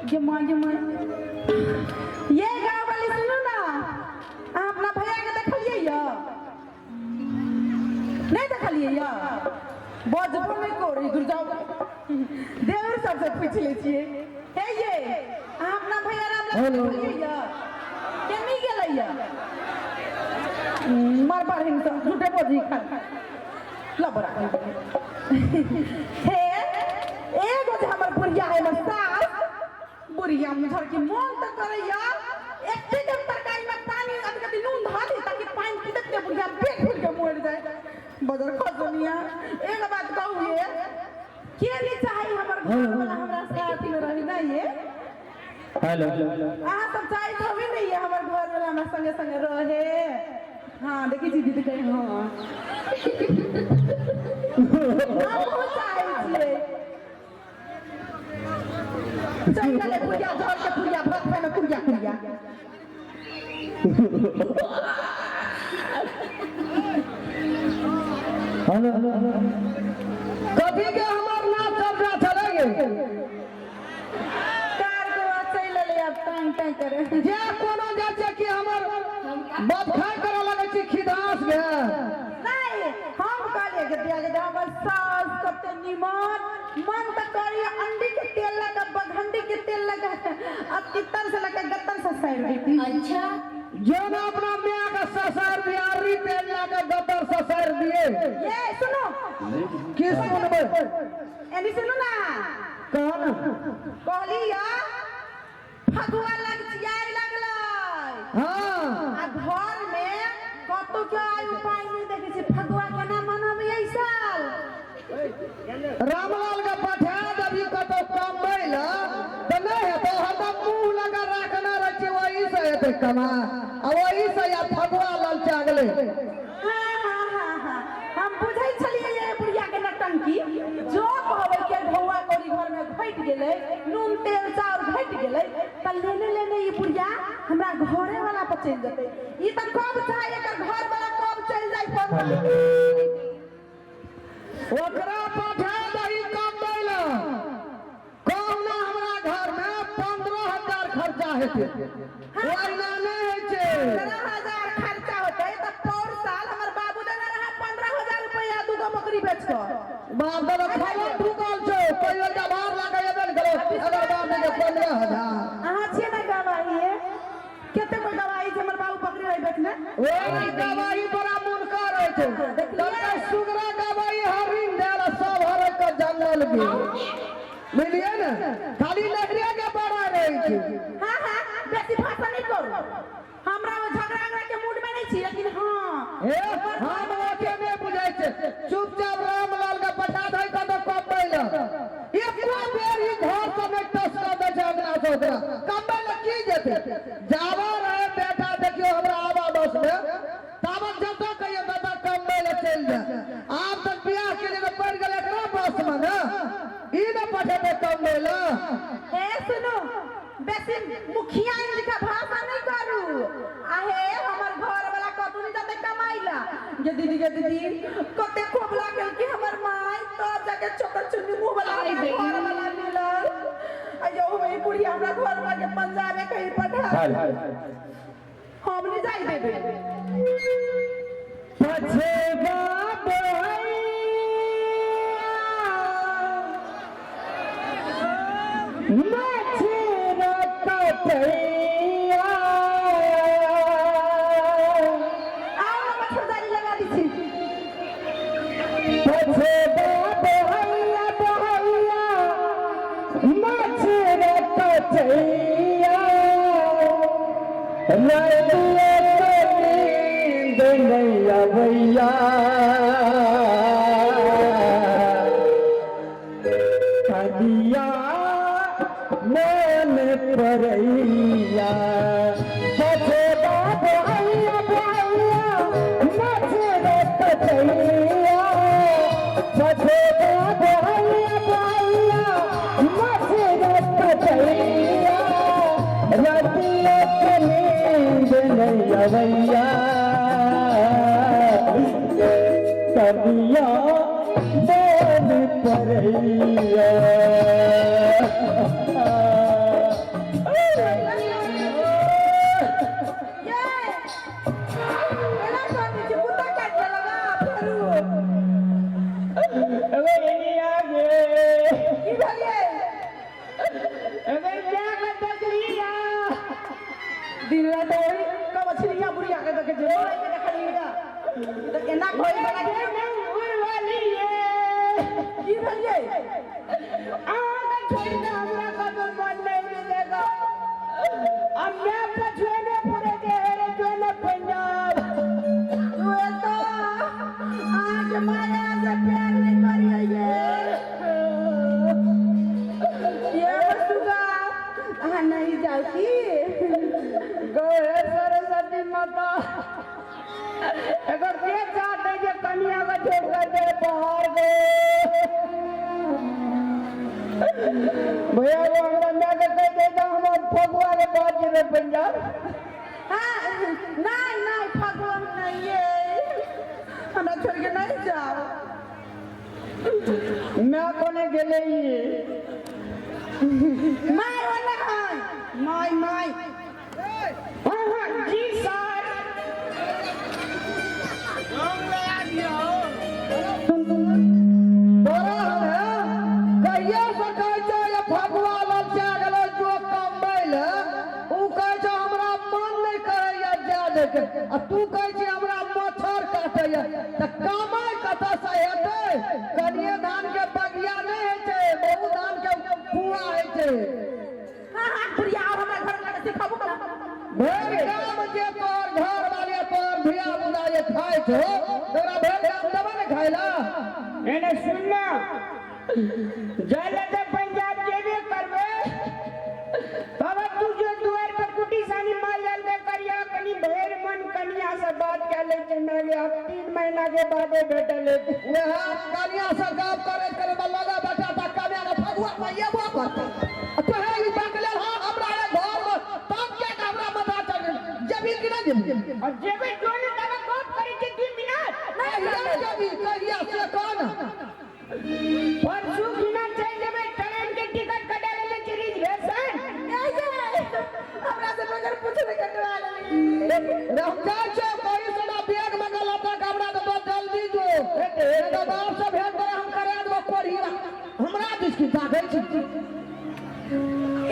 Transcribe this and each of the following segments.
गे माँ, गे माँ, ये गाँव वाली सुनू ना, अहाँ अपना भैया के देखलियै यऽ? नहि देखलियै यऽ? बजबो नहि करै, दूर जाउ। देवर सबसँ पूछि लै छियै। हे ये, अहाँ अपना भैया राम लाल हेलो। देखलियै यऽ? केनी गेलै यऽ? मर बढ़िन तऽ झूठे बजी खा लबड़ा। हे, एगो जे हमर बुढ़िया है, हमर सास बुढ़िया मुझर की मोन तऽ करैया एते जब तरकारी में पानी अभी कभी नून धऽ दी ताकि पानि पीतत ने बुढ़िया पेट फूल के मरि जाए। बजर खसनिया, एगो बात कहू ये, के नहीं चाही हमर घर वाला हमरा साथ में रही ना ये? हेलो। अहाँ सब चाहैत होबे नहीं ये हमर घर वाला हमरा संगे संगे रहे? हाँ, देखी छी दीदी कहे हाँ, हमहूँ चाहै छियै। चलि गेलै पुरिया झोर के पुरिया भात खाइमे कुरिया कुरिया। हेलो। कथी के हमर नाच चर्चा छलै गे? कार के बाद चलि एलै, आब टांग टांग करे। जे कोनो जाइ छै कि हमर बदखाइ करऽ लगै छी खिदास गे। नहीं, हम कहलियै कि दिया के हमर सास कते निमन, मन तऽ करैया अंडी के तेल लगा, बघंडी के तेल लगा, अब तितर से लगा गत्तर से सैर देती। अच्छा। जो ना अपना माय के ससुर बिहारी तेल लगा गद्दर ससुर दिए। ये सुनो। की सुनबै? एनी सुनू ना। कह ना। कहली या फगुआ लग चियाई लगलै। हाँ। आ घर में कतौ के आयु पानि नहि देखै छै, फगुआ केना मनाबै एहि साल? रामलाल के पठा देबी कतौ कमबै लए तऽ नहि हेतौ। हरदम मुँह लगा राखने रहै छै, ओही से हेतै कमा आ ओही से या फगुआ ललचा गेलै। हाँ हाँ हाँ हाँ, हम बुझै छलियै ये बुढ़िया के नटंकी। जो कहबै के ढौआ कौड़ी घर में घटि गेलै, नून तेल चाउर घटि गेलै तऽ लेने लेने ई बुढ़िया हमरा घरे वाला पर चलि जेतै। ई तऽ कब चाहे एकर घर वाला कब चलि जाइ पर। ओकरा पठा दही कमबै लए, कहुना हमरा घर में 15,000 खर्चा हेतै, ओहिना नहि होइ छै। 15,000 खर्चा होतै तऽ पौर साल हमर बाबू देने रहे 15,000 रुपया दूगो बकरी बेच कऽ। बाप दादा खबर ढुकल छौ, कहियो जवार लगे एबे ने करो अगर बाप दे 15,000। अहाँ छियै ने गवाही? कते कोई गवाही छै हमर बाबू बकरी रहे बेचने? ओहि गवाही बड़ा मुनकर होइ छै। कहलकै सुगरा गवाही हरिन देल आ सब हरै के जंगल गेल, बुझलियै ने? खाली नगरे के बड़ा रहै छै। हाँ हाँ, बेसी भाषा नहीं करू, हमरा वो झगड़ा उगड़ा के मूड में नहीं छी, लेकिन हाँ। हे, हम ओते नहि बुझै छै। चुपचाप रामलाल के पठा दै कतौ कमबै लए। एको बेर ई घर से नहि टस कऽ दै छै अंगना से। ओकरा कमबै लए की जेतै? जाबा रहे बेटा, देखियौ हमरा आबा बस में ताबत जब तक कहियो दादा कमबै लए चलि जाए। आब तक बियाह के लिए पड़ि गेलै एकरा बस में ने, ई ने पठेबै कमबै लए। हे सुनू, बेसी मुखिया लिखा भाषा नहीं करू। आहे हमर घर वाला कतौ नहीं जाते कमाई ला। गे दीदी, गे दीदी, कते खोबला गेल कि हमर माय, तब जाके चोकर चुन्नी मुंह वाला हमरा घर वाला मिलल। आ यौ में बुढ़िया हमरा घर वाला के पंजाबे कहीं पठा, हम नहीं जाई देबे। पछबा मछर कटैया। आओ ना, मच्छरदानी लगा दी छी। पछबा बहैया बहैया मछर कटैया, रतिया के नींद नहीं अबैया, कनिया मन परैया। पछबा बहैया बहैया मछर कटैया, पछबा बहैया बहैया मछर कटैया, रतिया के नींद नहीं अबैया, कनिया मन परैया। की भेलिए? अगर क्या देखलिया दिन रात वही कमछलिया बुढ़िया के देखे जे मोबाइल के देखलिया त एना कोई बना के वाली ये की भेलिए? आगा छोड़ दे हमरा कतो मन नहीं मिलेगा। अब मैं पछुए ने पूरे के हेरे जो ने पंजाब तू तो आज माया से प्यार नहीं करिए ये सुगा अहाँ नहीं जाओ की गो हे सरस्वती माता एकर के चाहते जे कनिया के छोड़ कर दे बाहर गो भैया वो हमरा माय के कह दे त हम फगुआ के बाद जेबे पंजाब। हाँ नहीं नहीं फगुआ में नहीं ये हमरा छोड़ के नहीं जाओ। मैं कोने गेले ये my वाला है my my. हाँ हाँ जी सर। तोरा हम है कहिया से कहै छौ ये फगुआ ललचा गेलो जो कमबै ले उ कहै छौ हमरा मन नहि करैया जाय दैके आ तू कहै छी हमरा मच्छर काटैया तऽ कमाइ कतऽ से हेतै? कनिये धान के बगिया नहि होइ छै, बहुत धान के पुआ होइ छै। हाँ हाँ बुढ़िया आब हमरा घर लगे सिखाबू ना। भरि गाम जे तोहर घर वाले तोहर धिया पुता जे खाइ छौ तोरा भरि गाम देबै ने खाइ ला? एने सुन ना जाय ते पंजाब जेबे करबे तब तू जो दुआर पर कुटी सानी माल लाल के करिया कनी भैर मन कनिया से बात कर ले छै मैं अब 3 महीना के बादे भेटल हेतै। वएह कनिया से गप करे करे लगा बेटा त कनिया के फगुआ में एबो करतै आ तोहे ई बात लेल हाँ हमरा रे घर में तब के हमरा माथा चढ़ जेबी कि नहि जेबी? और जेबे जो ने तब गप करे छै 2 मिनट। कहिया जेबी कहिया से कह ना। परसू बिना चल जेबे ट्रेन के टिकट कटा लेले छै रिजर्वेशन। हमरा से बगैर पूछले कटवा लेली। रे हम जाइ छियौ कहीं से ना बैग में गलत हमरा तऽ बस जल्दी जो नहीं तऽ बाप से भेंट करे हम करा देबो कोढ़िया हमरा दिस की ताकै छी।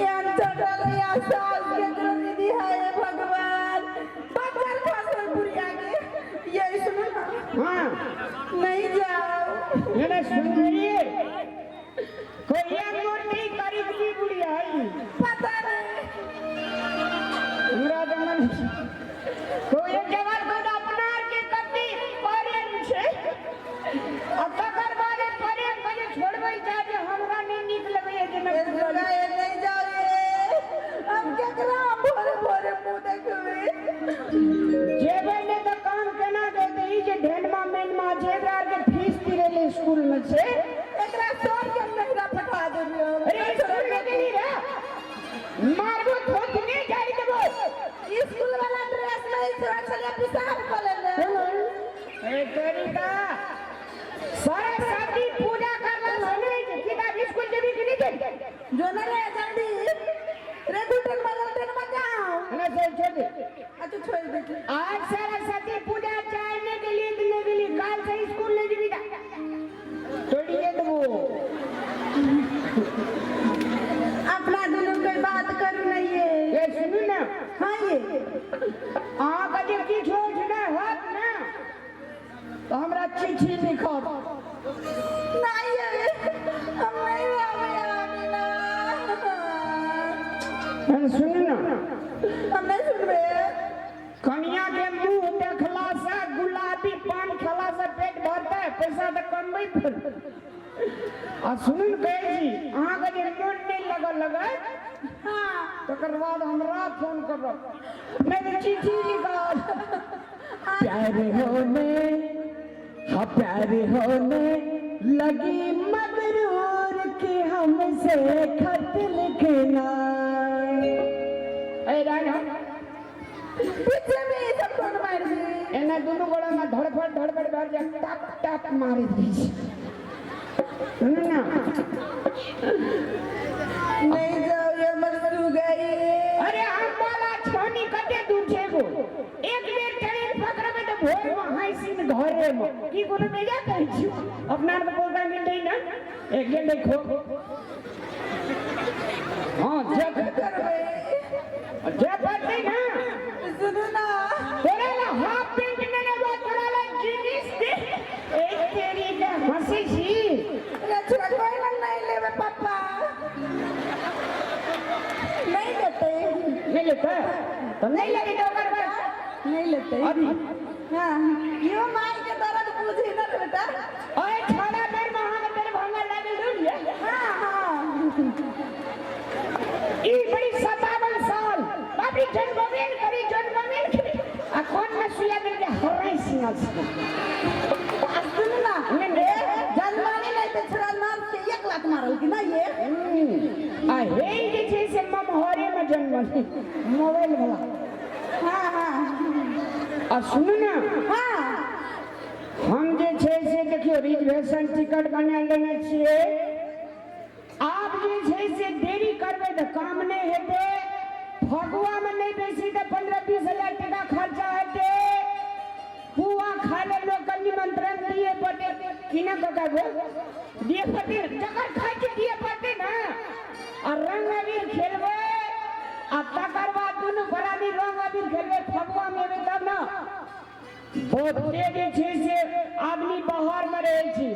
एहन चढ़ल या सास के दीदी है भगवान बगर फसल बुढ़िया के ये सुनो ना। हाँ नहीं जाओ। एने सुन रही कोई मूर्ति करी की बुढ़िया है पता नहीं हमरा तऽ मन कोई जगह को अपना के कति प्रेम छै आ तकर बाद प्रेम कने छोड़बै चाहे हमरा नहीं नीक लगैया जे ये सुगा ये नहीं जाओ ये हम केकरा भोरे भोरे मुंह देखबे? जेबै ने तऽ काम केना देतै? ई जे ढेंडमा मेनमा छै एकरा आर के फीस दिले स्कूल में छै एकरा सब के नहिरा पठा देबै। अरे स्कूल में गेली रे मारबो थोथने जाई देबो। स्कूल वाला ड्रेस नहीं छोड़ा छलिए पिसाब क लेने। ए तरीका सरस्वती पूजा करला सुनै छै किताब स्कूल जेबी कि नहीं जेबी? जो न रे जल्दी रे गुटन बदल ट्रेन में जाओ। ना चल छोड़ दे। अच्छा छोड़ दे। आज सरस्वती पूजा चाहने के लिए नहीं गेली काल से स्कूल नहीं जेबी तोड़िए देबो। अपना दोनों के बात करू नहीं ये। ये सुनू ना। हाँ ये अहाँ के जे किछु नहि होत ना तो हमरा चिट्ठी लिखब। नहीं ये हम नहीं रहबे आगे ना। हम सुनू ना। हम नहीं सुनबे। कनिया के मुंह देखला से गुलाबी पान खेला से पेट भरतै पैसा तऽ कमबै पर। आ सुनू ने कहै छी अहाँके जे मोन नहि लगल लगै हाँ तकर बाद हमरा फोन करब नहीं तऽ चिट्ठी लिखब। प्यार होने हाँ प्यार होने लगी मगरूर के हमसे खत लिखना। ए राना पीछे में ये सब कौन मार दी? एना दुनू गोड़ा में धड़फड़ धड़फड़ भर जा टप टप मारि दी। सुनू ना। नहीं जाओ ये मर गई। अरे हम वाला छानी कते दूर छै गो? एक बेर ट्रेन पकड़बै तऽ भोर में हाइसिन घर ममहरे में की कोनो बेजा कहै छी अपना आर के पोरका गेल रही ना एक गेल रही खो हां जब करबै जे पड़तै ना सुनू ना तोरा ला हाफ पेंट ने ने बा तोरा ला जीन्स दे एक तेरी के हंसी छी रे छोरा कोई ना नहीं लेबै पापा नहीं लेते नहीं लेते तो नहीं लेबी तो ओकर बाद नहीं लेते अभी हाँ यो माई के दर्द बुझी ना रे बेटा ओए छोड़ा बेर में अहाँ के दरभंगा लागल रहलियै हाँ हाँ ई बड़ी 57 साल बापरी जन्मबेन करी जन्मबेन करी आ कोन में सुइया देल के हराई सिंह छै आ सुन ना नहीं, ए जनमानी नहीं ते छोरा नाम के 1 लाख मारल कि ना ये आ हे जे छै से ममहरे में जन्मल मोबाइल वाला हाँ हाँ आ सुनू ना हाँ हम जे छै से देखियौ रिजर्वेशन टिकट बना लेने छियै आब जे छै से देरी करबै तऽ काम नहि हेतै फगुआमे नहि बेसी तऽ 15-20 हजार टका खर्चा हेतै पुआ खाय लए लोकके निमंत्रण दिए पड़तै कि ने काका गो दिए पड़तै जकर खाइ छै दिए पड़तै ने आ रंग अबीर खेलबै आ तकर बाद दुनू बराबरी रंग अबीर खेलबै फगुआमे एबै तब ने बहुते जे छै से आदमी बाहर में रहै छै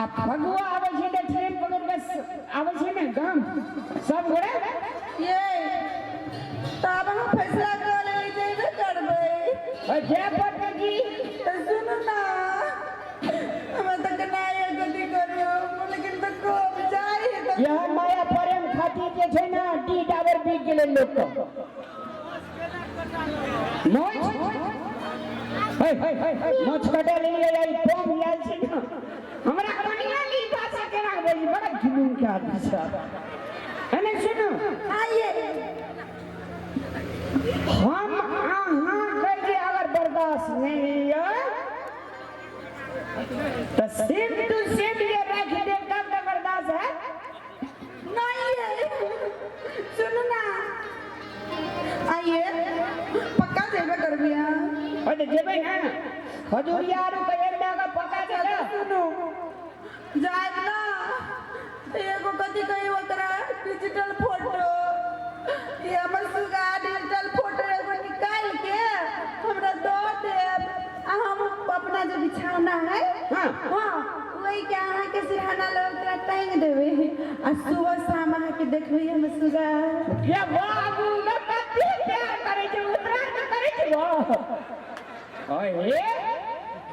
आ फगुआ आबै छै तऽ ट्रेन पकड़ के आबै छै ने गाम सब गोरे ये तब हम फैसला कर लेली जेबे करबै जय पड़तै जी तो सुनू ना हमरा तऽ केनाए गति करू लेकिन तऽ कब जाइ है तऽ यह माया प्रेम खातिर जे छै ने डी डाबर बिक गेलै लोक के मोछ हे हे मोछ कटा लेलियै आई फोम आयल छै ने हमरा कनिया ली भाषा केना बोली बड़ा जुलूम के आदमी छै एने सुनू आइए हम अहाँ के जे अगर बर्दाश्त नहीं होइए तो सेम टू सेम जे राखि देब तब तऽ बर्दाश्त है नहीं है सुनू ना आइए पक्का जेबे करबी हाँ ओ तऽ जेबै ने खजूरिया आरू के एक टाका पका दे अच्छा सुनू जायब ना तो एगो कथी कही ओकरा डिजिटल फोटो ये हमर सुगा डिजिटल फोटो एगो निकाल के हमरा दऽ देब आ हम अपना जे बिछौना है हाँ। हाँ वही के अहाँ के सिरहाना लग ओकरा टांग देबै आ सुबह शाम अहाँ के देखबै हम सुगा ये बाबू न कते प्यार करै छै उतरा के करै छै वाह ओए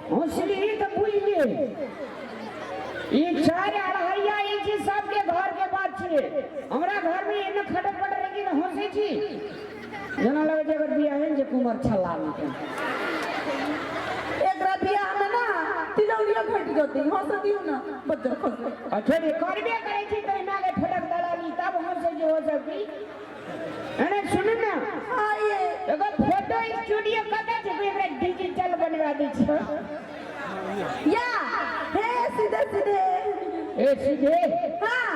होसली तऽ बुझि ले ई चारि अढ़ाइया इंच सबके घर के बात छै हमरा घर में एने खटक पटक रहै छै तऽ हंसै छी जेना लगै छै अगर बियाह है जे कुमर छल्ला के एकरा बियाह में ना तिलौरिया घट जती हंस दियौ ना बज्जर खसे अच्छा जे करबे करै छी तऽ एना के फटक दलाली तब हंसै छै हो सब की अरे सुनू ना आइए एगो फोटो स्टूडियो कतऽ छै कोई एकरा डिजिटल बनवा दै छै या हे सीधे सीधे ए सीधे हाँ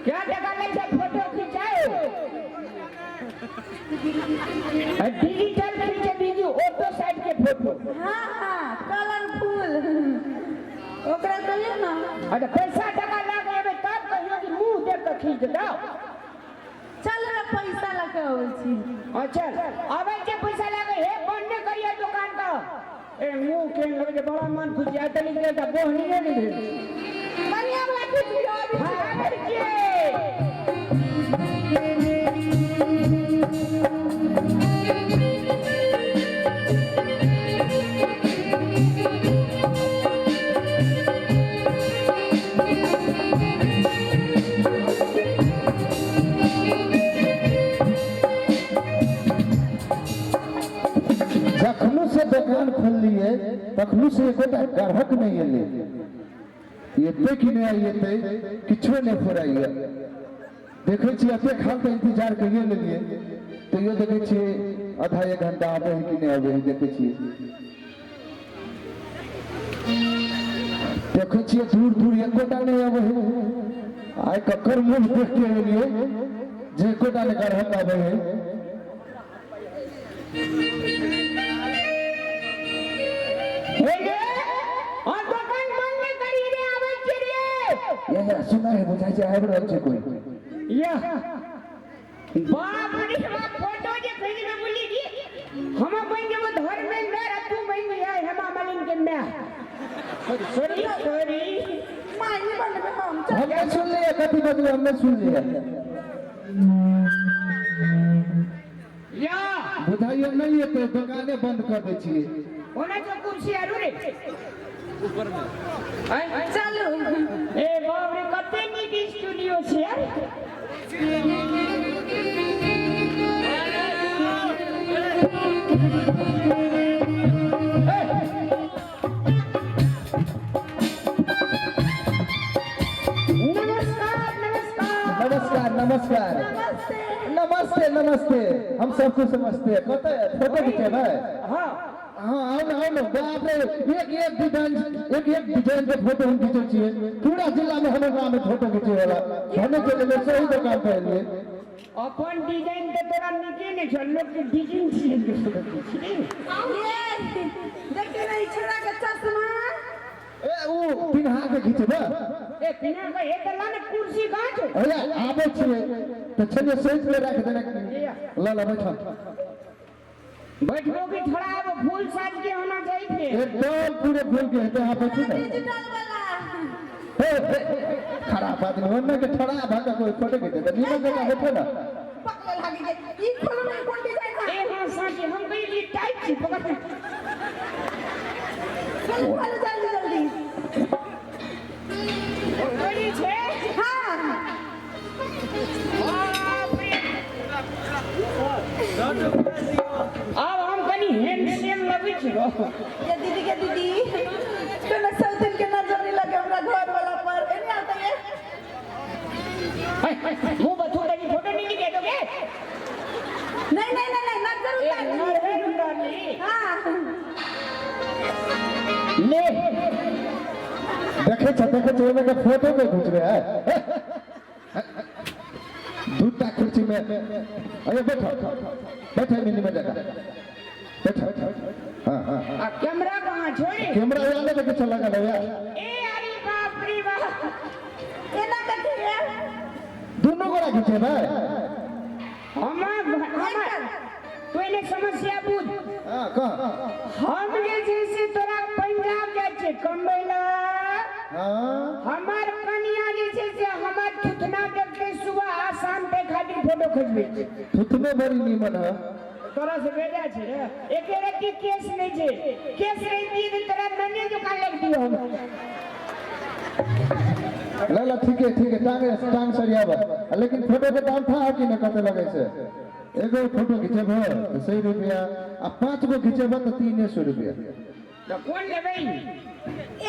क्या टका लै छै फोटो खिंचाओ डिजिटल खींचे दीजिए ऑटो साइड के फोटो हाँ हाँ कलरफुल ओकरा कहियो ना अच्छा पैसा टका लगा एबै तब कहियो कि मुंह देख के खींच दो चल ना पैसा लके अबै छी अच्छा आबै छै पैसा लगे हे बंद नहीं करिए दुकान का ए मुंह के लगे छै बड़ा मन खुशी आइ तलिक रे त बोहनिए नहीं भेल बढ़िया वाला खींच लियो अभी हाँ, आबै छियै। जखनो से दुकान खोललिए तखनो से एकोटा ग्राहक नहीं एले एते कि नहीं एते किछो नहीं फुराइए देखै छियै एते खाल के इंतजार करिए लेलिए तैयो देखै छियै आधा एक घंटा आबै है कि नहीं आबै है देखै छियै देखै छियै दूर दूर एकोटा नहीं आबै है आइ ककर मुंह देख के एलिए जे एकोटा नहीं ग्राहक आबै है। हमरा सुना है बुझाइ छै आबि रहल छै कोई। या बाप रे बाप, फोटो जे खींचने बोली की हम बन जेबो धर्मेंद्र आ तू बन गया हेमा मालिनी के my. Sorry sorry, माई बनबे हम। हम नहीं सुन लिया, कथी बजले हम नहीं सुन लिया। या बुझाइए नहीं एतै, दुकाने बंद कर दै छियै। ओना जो कुर्सी आरू रे ऊपर में आय? चलू। ए बाप रे, कते नीक स्टूडियो छै यार। नमस्कार नमस्कार। नमस्कार नमस्कार। नमस्ते। नमस्ते नमस्ते, हम सब कुछ समझते हैं। कतऽ फोटो खिचेबै? हाँ। हाँ, आउ ने आउ ने। बाप रे, एक एक डिजाइन, एक एक डिजाइन के फोटो हम खींचे छियै। पूरा जिला में हमर गाँव में फोटो खींचे वाला हमें चले गेल, सही दुकान पर एलियै। अपन डिजाइन तऽ तोरा नीके नहि छौ, लोक के डिजाइन डिजाइन के फोटो खींच। ये देखिए ना, ई छोरा के चश्मा। ए ऊ पिन्हा के खींचबै। ए पिना के हे तऽ ला ने, कुर्सी कहाँ छौ? अरे आबै छियै तऽ छलियै सोचि के राखि देने। ल ल, बैठल। बैठबो की थोड़ा? अब फूल साज के होना चाहिए। एकदम पूरे फूल के हेतै। अहाँ बैठू ने। डिजिटल वाला। हे, हे, खराब आदमी ओन्ने के ठड़ा भऽ के कोई फोटो खींचे तऽ नीमन जगह बैठे ने। पकड़े लागी के ई खोलो ना, कोन डिजाइन है? ए हाँ साची, हम कहीं टाइट छी, पकड़। खोलो खोलो, जल्दी जल्दी। बड़ी छे। हाँ। बाप रे, आब हम कनी हैंडसम लगै छी रो। ये दीदी के दीदी, कोनो सौतिन के नजर नहीं लगे हमरा घर वाला पर। एने आता ये। मुंह बथू कनी फोटो नहीं निके दोगे? नहीं नहीं नहीं नहीं, नजर ए उतार नजर ली। उतार ली। हाँ। ले। देखै छ देखै छ, ओहिमे के फोटो के घिचबै है दूटा कुर्सी में। अरे बैठो बैठो, मिनी में जगह बैठो। हाँ हाँ। आ कैमरा कहाँ छोड़े? कैमरा याद लेके चला गया यार। ए अरे बाप रे बाप। एना कथी है? दोनों गोरा खींचेबै। हमर हमर तू एने समस्या बुझ। हाँ, कह। हम जे छै से तोरा पंजाब जाइ छै कमबै ला। हाँ। हमर कनिया जे छै से हमर थुथना देखते सुबह आ शाम पे खातिर फोटो खिचबै छै। थुथनो बड़ी नीमन है। तोरा से भेजा छै रे, एके रत्ती केस नहि छै। केस रहितियै तऽ तोरा नन्हे दुकान लगतियै हम। ला ला, ठीक है ठीक है, टांग टांग सरियाब। लेकिन फोटो के दाम था कि नहीं, कते लगे छै? एगो फोटो खिचेबो तऽ 100 रुपया आ 5 गो खिचेबो तऽ 300 रुपया। तऽ कोन लेबै?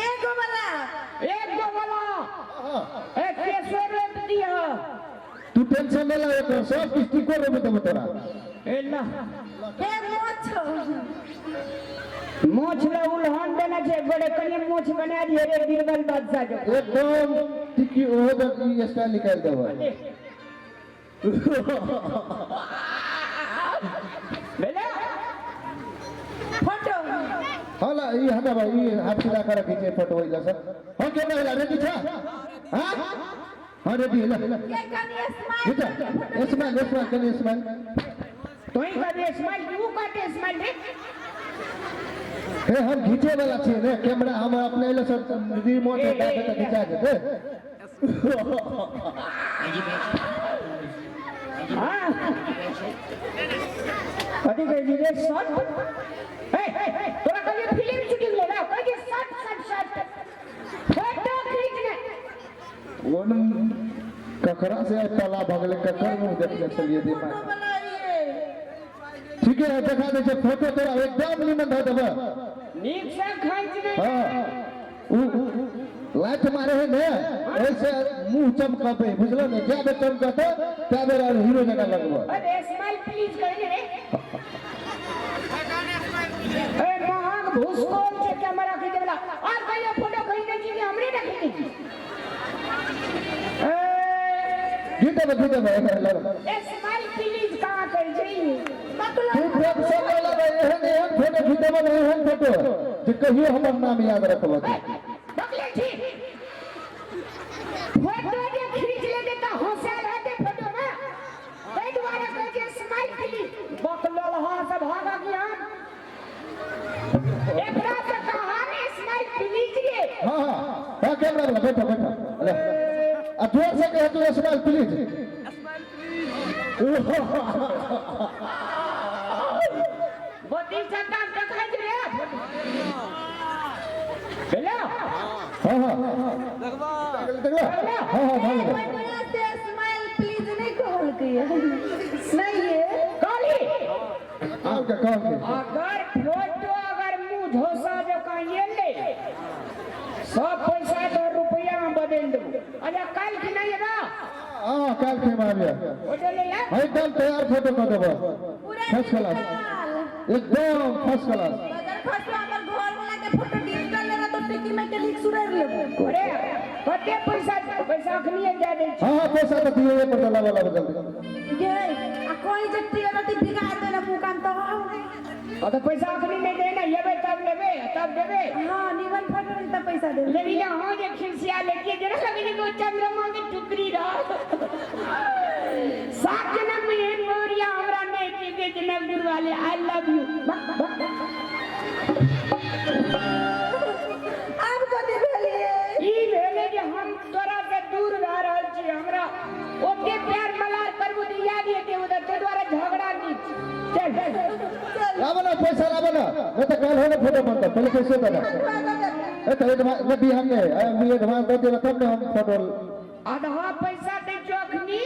एगो वाला। एक गो वाला। ए केसो रोप दिह। तू टेंशन नहीं ला, एकर सब किस्ती को रोपि देबो तोरा। ए ला। हे मोछ। मोछ ले उल्हन देने छै, गोड़े कनि मोछ बना दिए रे बीरबल बादशाह जो। एकदम टिकी ओहो दऽ ई स्टाइल निकालि देबो। भेलै। फोटो। हाँ ला, ई हटा भाई, ई हाथ सीधा कर खींचे फोटो ओइला से। हाँ, कैमरा होला रेडी छ? हाँ हाँ, रेडी होला। ये कनी स्माइल। खींचा, स्माइल स्माइल, कनी स्माइल। तोही कभी स्माइल, तू काटे स्माइल रे। हे, हम खींचे वाला छियै ने कैमरा, हम अपने एले सर रिमोट दाबे तऽ खिंचा जेतै। हाँ, कथी कहै छी रे? शर्ट हे, तोरा कहियो फिल्म शूटिंग ले ना कहै छी, शर्ट शर्ट शर्ट फोटो खींच ने। ओन ककरा से आइ तला भगले, ककर मुंह देखने छलियै फोटो दिमाग। बनाइए। ठीके है, देखा दै छै फोटो, तोरा एकदम निमन धऽ देबै। नीक से खींच ने। हाँ, उ लाइट मारे है ने, ओइसे मुंह चमकबै, बुझलो ने? जै बेर चमकतै तै बेर और हीरो जकाँ लगबै। अरे स्माइल प्लीज कहि रे। ए महग भूसकोल छै कैमरा खींचे वाला, और कहियो फोटो खींच दै छी कि हमरे ना खींच दै छी? ए घी देबै, घी देबै, ल ल। स्माइल प्लीज कहाँ कहै छै? मतलब तू टेंशन नहि लेबै, एहन एहन फोटो खिचेबै ने, एहन फोटो जे कहियो हमर नाम याद रखबै। बकले छी, फोटो जोर से कह तू स्माइल प्लीज। 32 टका देखै छै रे भेलो। हाँ हाँ देखबा देखला। हाँ हाँ भऽ गेलै। बढ़िया से स्माइल प्लीज नहीं कहलकै नहीं ये कहली। कहलकै कहलकै। अगर फोटो अगर मुंह झोसा जकाँ एलै सब पैसा तो रुपया में बदलि देबो। अच्छा काल्हि कि नहीं एबा? हाँ काल्हि खेमा आबिया। फोटो ले ला। एकदम तैयार फोटो कऽ देबो। पूरा फर्स्ट क्लास एकदम फर्स्ट क्लास। अगर फर्स्ट हमर घर वाला के फोटो डिजिटल लेना तो टिकी में के लिख सुरेर लेबो। अरे कते पैसा पैसा अखनिए दए दै छी। हाँ हाँ पैसा तो दिए पड़ता लावा लावा जल्दी। ये आ कोई जे टेरती बिगाड़ देना मुंह कान तो आ तो पैसा अखनी नहीं देना एबै तब लेबै तब देबै। हां निमन फोटो रही तब पैसा देबै। लेकिन अहाँ जे खिसिया लेतियै जेना लगै छै कि चंद्रमा के टुकड़ी रह। 7 जन्म में एहन मोरिया हमरा नहीं देखे जनकपुर वाले। I love you. आब कथी भेलियै? ई भेलै जे हम तोरा से दूर भए रहल छी, हमरा ओते प्यार मलार करबू तऽ याद एतै उधर, ताहि दुआरे झगड़ा नहि। चल लावा ना पैसा लावा ना, नहीं तो कल होने फोटो बनता पहले पैसे दे। ए तो एडवांस में बिहान ने अभी एडवांस दे देला तब ने हम फोटो। आधा पैसा दै छौ अखनी,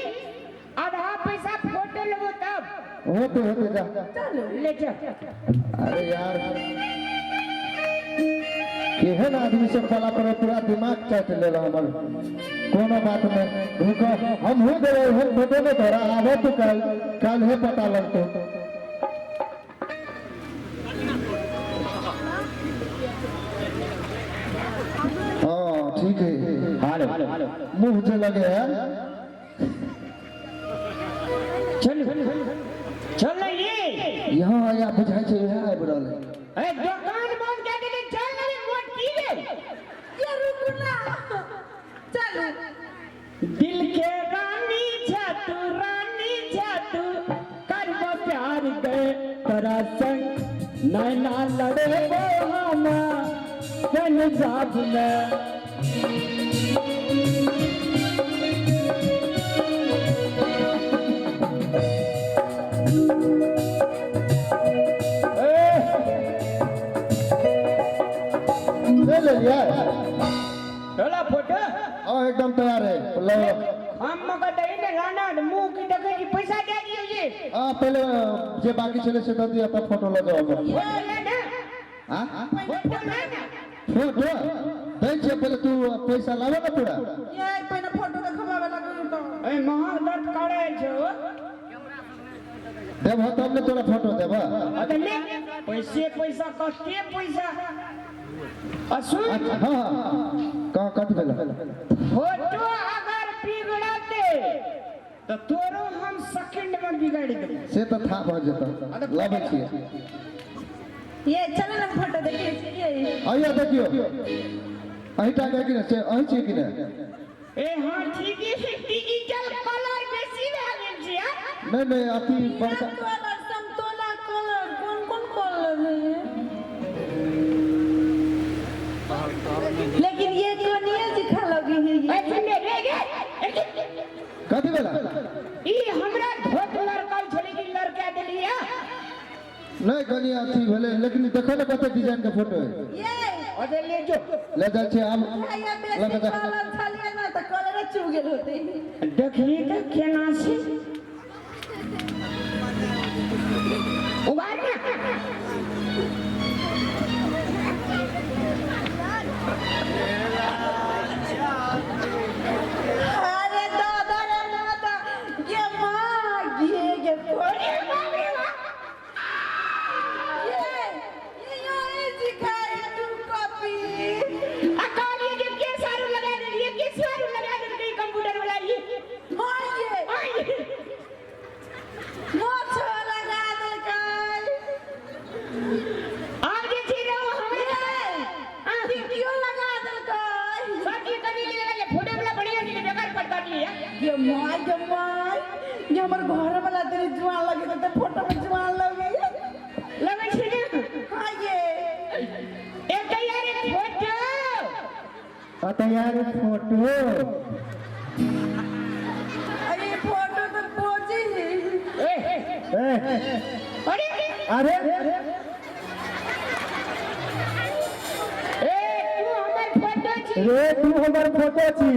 आधा पैसा फोटो लेबो तब। होते होते जा ले चल। अरे यार केहन आदमी से पला पर पूरा दिमाग चाट ले हमर। कोनो बात नहीं रुको हम हो गए हम फोटो नहीं तोरा आबो तू कल कल है पता लगतो। हाँ ठीक है। हेलो मुंह जे लगे है। चल चल ये यहाँ यहाँ बुझाइ छै इएह आबि रहल है। ए दुकान बंद कए देली चल ना रे मोट की रे। ये रुकू ना चल। दिल के रानी छा तू रानी छा तू करब प्यार गए तोरा संग नैना लड़ेबो हम पंजाब में। ले ले लिया चला फोटो। हाँ एकदम तैयार है लो। हम मगर दही ने राना मुंह की देखे की पैसा दे दियो ये। हाँ पहले जे बाकी छले से दे दिया तब फोटो ले जाओ। फोटो ले ना। हाँ फोटो ले ना। फोटो दै छै पहले तू पैसा लावा ना पूरा। ये पहले फोटो देखबावे लगल तो। ए महा दर्द करे छो। देबो तब ने तोरा फोटो देबो। अरे ले पैसे पैसा कते पैसा। आ सुन। हाँ हाँ कहाँ कट भेल? फोटो अगर बिगड़ते तो तोरो हम सेकंड में बिगाड़ देबो। से तो था भऽ जेतौ लाबै छियै। ये चलो ना फोटो देखिए ये। आइए देखियो अहिटा के कि से अहि छियै कि ने? ए हाँ ठीक है डिजिटल कलर बेसी भए गेल छै यार। नहीं नहीं अथी बड़का कलर समतोला कलर कौन कौन कलर है? लेकिन ये कोनिया दिखा लगी है ए ये। सुन ले रे गे कथी भेला? ई हमरा धोत लड़का छली कि लड़का देलिया। नहीं कनी अथी भेलै लेकिन देखो ने कते डिजाइन के फोटो है। ये अरे ले जो ले जाइ छियै आब। भैया बेसी लगे जा। कलर छलियै ना तऽ कलरे चुभ गेल होतै। देखही तऽ केना छै उबार ना। अरे दादा रे दादा ये माँ गे गे अरे बाप रे बाप। ये ये सिखाए तू कॉपी। आ कहलिए जे के सारू लगा देलिए के सारू लगा देलकै कंप्यूटर वाला ये। हाँ ये आइ मोछ लगा देलकै। आब जे छै रे ओ हमरा ये टिकियो लगा देलकै। सब चीज कनी ले फोटो वाला बढ़िया निकले बेकार पड़ता नहीं है। ये माय ये माय ये हमर घर वाला तेरी जुआन लगे त फोटो में जुआन लगे लगै छै ने। हाँ ये एक तैयार फोटो। आ तैयार फोटो। ए अरे अरे ए तू हमर फोटो छी रे तू हमर फोटो छी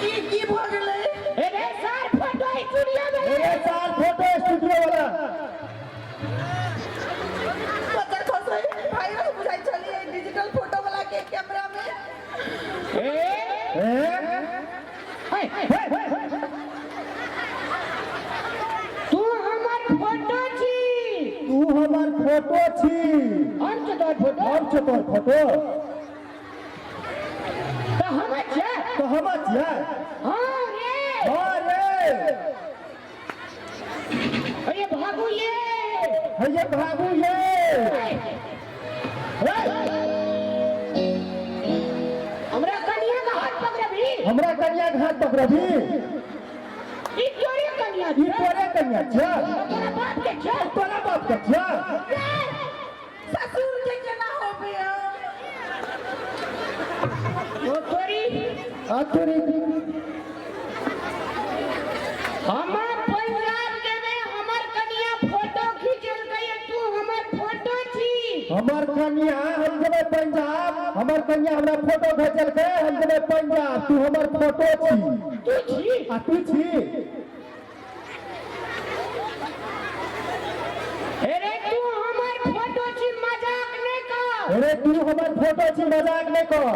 की की भऽ गेलै अरे सर फोटो स्टूडियो में रे सार फोटो स्टूडियो वाला पत्थर खसै भाइरस बुझाइ छलियै डिजिटल फोटो वाला के कैमरा में ए ए तू हमर फोटो छी तू हमर फोटो छी हम के तोर फोटो हम छौ तोर फोटो तो हम छै तो हम छियै हां रे हाँ रे अरे भागू ये हैये भागू ये हमरा कनिया का हाथ पकड़बी हमरा कन्या के हाथ पकड़बी ई तोरे कनिया ई छै तोरे कन्या छियै तोरा बाप के छै तोरा बाप के छियै ससुर के केना होबे हम ओ तोरी आ तोरी हमर पंजाब जेबे हमर कनिया फोटो खींचलकै तू हमर फोटो छी हमर कन्या हम जेबै पंजाब हमर कन्या हमरा फोटो घचलकै हम जेबै पंजाब तू हमर फोटो छी तू छी आ तू छी अरे तू हमर फोटो छी मजाक नहि कर अरे तू हमर फोटो छी मजाक नहि कर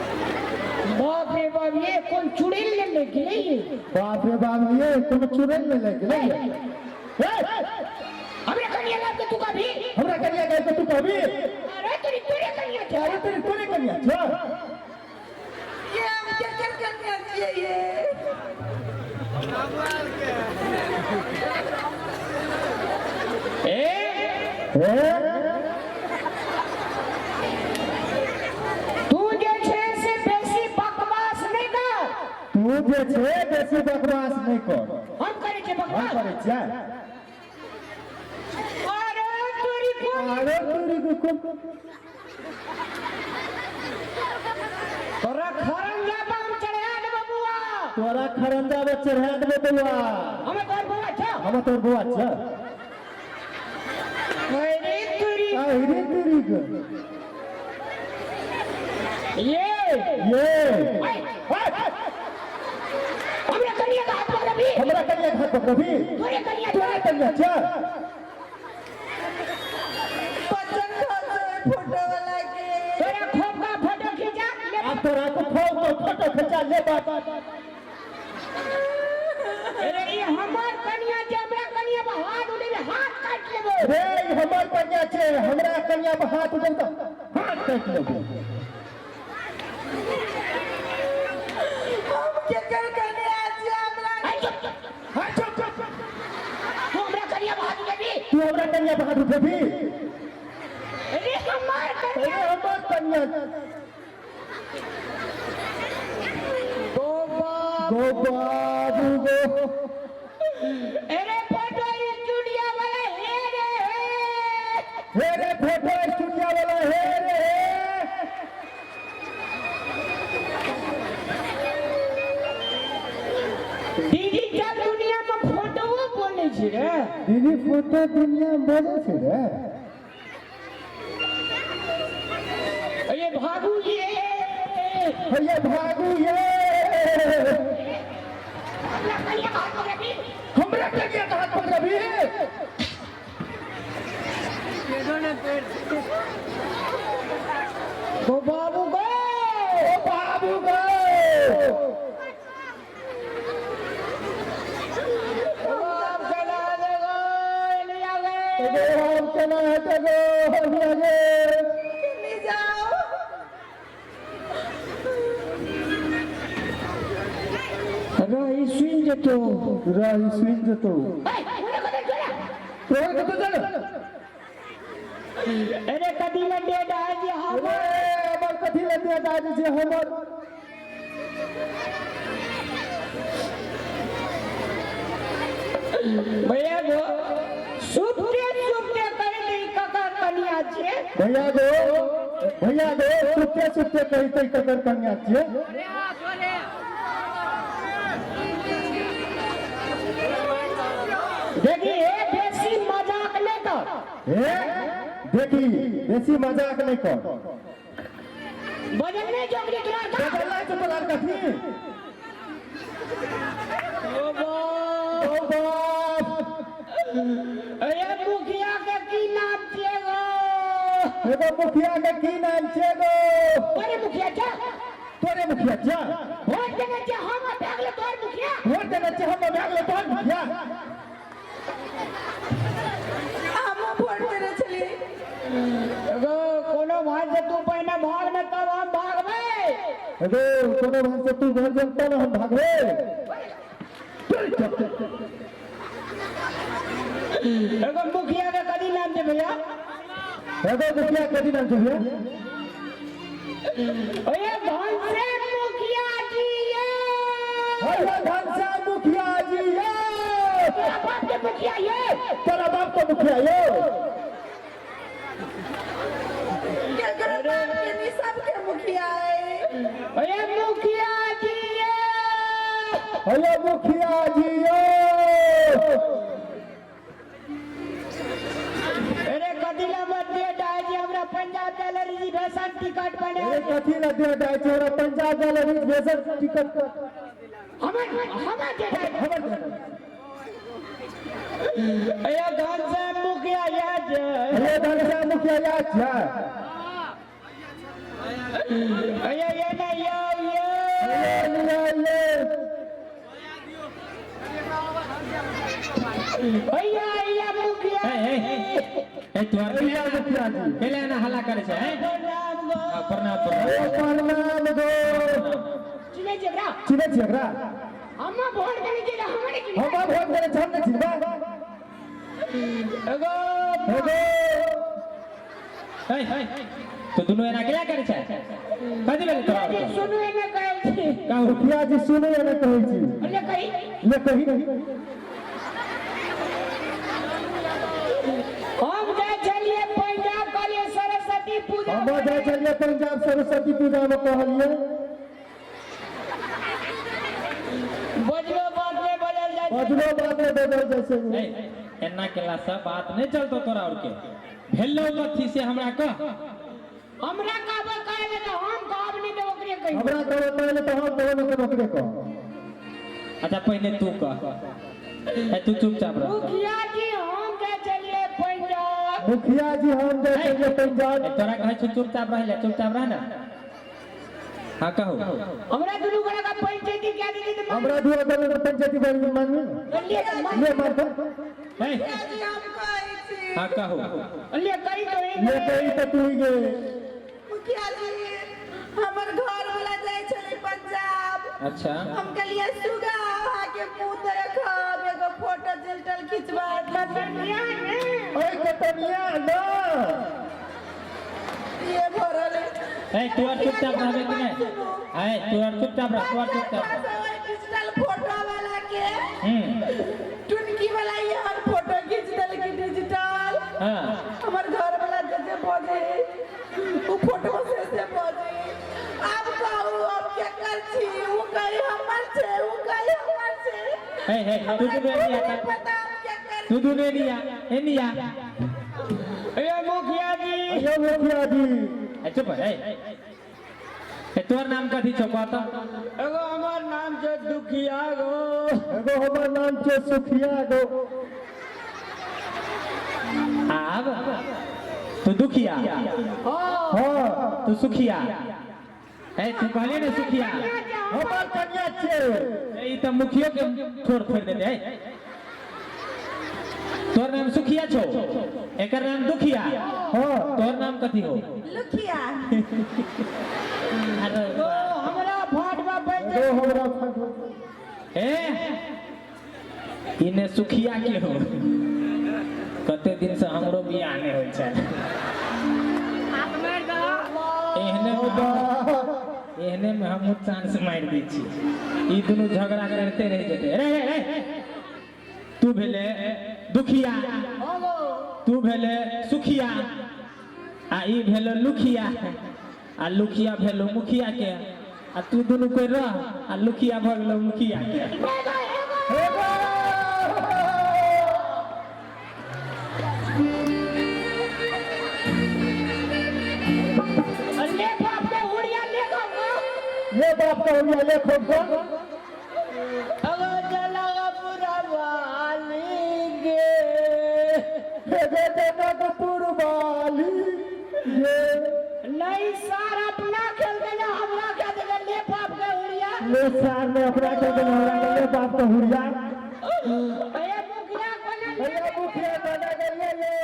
बाप रे बाप ये कोन चुड़ैल ले ले गेलै ये बाप रे बाप ये कोनो चुड़ैल ले ले गेलै ए हमरा कनिया लाभ के तू कभी हमरा कन्या के तू कहबी अरे तोरी तोरे कनिया छै अरे तोरी तोरे कन्या छ ये हम के के कन्या छियै ये ए ए तू जे छै से बेसी बकवास नहि कर तू जे छै बेसी बकवास नहि कर हम करै छियै हम बकवास करै छियै अरे तोरी कोन अरे तोरी को तोरा खरंजा पर हम चढ़ा देबो बुआ तोरा खरंजा में चढ़ा देबो बउआ हमें तोर बुआ छ हम तोर बउआ छ अरे तोरी अरे तोरी को ये ये हमरा कनिया के हाथ पकड़बी हमरा कनिया के हाथ पकड़बी तोरे कनिया तोरे कनिया छ बच्चन खसै फोटो वाला के तोरा खोप का फोटो खींचा ले अब तोरा को फोन पर फोटो खिंचा ले बाप अरे ये हमर कनिया जे हमरा कनिया पर हाथ उठेबे हाथ काट लेबो रे ई हमर कन्या छै हमरा कन्या पर हाथ उठेब तऽ हाथ काटि लेबो हम केकर कन्या छियै हमरा अरे चुप हाथ चुप चुप तू हमरा कनिया पर हाथ उठेबी तू हमरा कन्या पर हाथ उठेबी अरे हमर अरे कनिया हमर कन्या गो बाबू गो अरे फोटो स्टूडियो वाला हे रे हे हे रे फोटो स्टूडियो वाला हे रे हे डिजिटल दुनिया में फोटो बोले छी रे दीदी फोटो दुनिया में बोले छै रे अरे भागू ये भैया भागू ये हमरा कनिया के हाथ पकड़बी हमरा कन्या के हाथ पकड़बी गो बाबू गो ओ बाबू गो बाप चला दे गो लिया गे गो हम केना हेतै गो लिया गे केने जाओ रही सुन जेतो रही सुनि जेतौ ए ओरे कदम चला तोहर कतौ चल अरे कदी में डेड आ जे हम अरे हमर कथी लए दे दादी छै हमर भैया गो सुपते सुपते कर दे काका कनिया छे भैया गो भैया गो सुते सुते कहिते ककर कन्या छियै। देखी हे बेसी मजाक नहीं कर। हे देखी बेसी मजाक नहीं कर। बजल नहीं जोगरी तोरा का। बजल नहीं छौ तोरा कथी? ओ बाप। ओ बाप। अरे मुखिया के की नाम छियै गो? एगो मुखिया के की नाम छियै गो? तोरे मुखिया छौ। तोरे मुखिया छौ। वोट देने छियै हम आ भए गेलै तोहर मुखिया। वोट देने छियै हम आ भए गेलै तोहर मुखिया। हमहूँ वोट देने छलियै। एगो कोनो भाई से तू पहिने भाग ने तब हम भागबै। एगो कोनो भाई से तू भाग जा तब हम भागबै। एगो मुखिया के कदी नाम छै भैया? एगो मुखिया कदी नाम छै भैया? ओए घनश्याम मुखिया जी ये। ओए घनश्याम मुखिया जी ये। तोरा बाप के मुखिया ये। तोरा बाप के मुखिया ये। केकरो बाप के नहीं सबके मुखिया है। ओए मुखिया जी ये। ओए मुखिया जी ये। अरे कथी ला मत दे डाय जी हमरा पंजाब जाय ला रिजर्वेशन टिकट बने। अरे कथी ला दे डाय जी हमरा पंजाब जाय ला रिजर्वेशन टिकट। हमर हमर दे डाय। हमर दे। अरे घनश्याम मुखिया या जे। अरे घनश्याम मुखिया या जे। अरे ये ना यो यो। ये ये ये। भैया भैया मुखिया। ए ए तोहर भैया मुखिया जी। पहले ना हल्ला करे छै हैं? प्रणाम गो। हां प्रणाम प्रणाम। ओ प्रणाम गो। चिन्है छियै एकरा? चिन्है छियै एकरा? हम वोट देने छियै हमरे चिन्है। हम वोट देने छियै हम नहि चिन्हबै। एगो एगो ए तो दुनू एना केला करे छै? कथी भेलै तोरा? जी सुनू एने कहै छी। कहू। मुखिया जी सुनू एने कहै छी। ले कही। ले कही। हम जाइ छलियै पंजाब कहलियै सरस्वती पूजा। हम जाइ छलियै पंजाब सरस्वती पूजा में कहलियै। बजलो बात नहीं बजल जाइ छै। बजलो बात नहीं बजल जाइ छै। ए एना केला सब बात नहीं चलतो तोरा और के। भेलो कथी से हमरा कह। हमरा कहबो कहले तऽ हम कहब नहि तऽ ओकरे कहि। हमरा कहबो कहले तऽ हम कहब नहि तऽ ओकरे कह। अच्छा पहले तू कह। ए तू चुपचाप रह। मुखिया जी हम जाइ छलियै पंजाब। मुखिया जी हम जाइ छलियै पंजाब। तोरा कहै छौ चुपचाप रह ले, चुपचाप रह ना। हाँ कहू। हमरा दुनू गोरा के पंचायती कए देली तऽ हमरा दुनू गोरा के पंचायती बन मानू। ले ले मान तो। ए मुखिया जी हम कहै छी। हाँ कहू। ले कही तो ले कही तऽ तू ही गे। मुखिया जी हमर घर वाला जाइ छलै पंजाब। अच्छा। हम कहलियै सुगा अहाँके मुँह देखब एगो फोटो डिजिटल खिचबा कतनिया ने। ओए कतनिया ना। ये भरल। ए तू और चुपचाप रहबे कि नहीं? ए तू और चुपचाप रह, तू और चुपचाप रह। डिजिटल फोटो वाला के टुनकी वाला ये हर फोटो खींच देलकी डिजिटल। हां हमर घर वाला जे जे बजे उ फोटो से बजे। आब कहू हम केकर छी? उ कही हमर छै, उ कही हमर छै। ए ए तू दुनू एनी आ। पता हम केकर। तू दुनू एनी आ, एनी आ। ए मुखिया जी। ए मुखिया जी। ए चुप ए। ए तोर नाम कथी छौ कह तऽ? एगो हमर नाम छै दुखिया गो। एगो हमर नाम छै सुखिया गो। आब तू दुखिया। हाँ तू सुखिया। ए तू कहलियै ने सुखिया। हमर कन्या छै। ए ई तऽ मुखियो के ठोर फोड़ि देतै। तोर नाम सुखिया छौ, एकर नाम दुखिया। हाँ तोर नाम कथी हो? लुखिया। अरे ओ हमरा फाटवा बैठ। एगो हमरा फाटवा। ए इने सुखिया के हो? कते दिन से हमरो बियाह नहीं होई छै। एहने में हमहूँ चांस मारि दै छी। ई दुनू झगड़ा करते रहि जेतै। रे रे रे तू भेले दुखिया, तू भेले सुखिया, आ ई भेलो लुखिया। आ लुखिया भेलो मुखिया के आ तू दुनू कोई रह आ लुखिया भऽ गेलो मुखिया के। ले बाप के हुड़िया ले गो। ले बाप का हुड़िया ले खोप को। अगो जनकपुर वाली गे। हे गे जनकपुर वाली ये। नहीं सार अपना खेल के ना हमरा के दे, ले बाप के हुड़िया। ले सार ने अपना के दे हमरा के, ले बाप का हुड़िया। अरे मुखिया कोना ले। भैया मुखिया बना गए ये।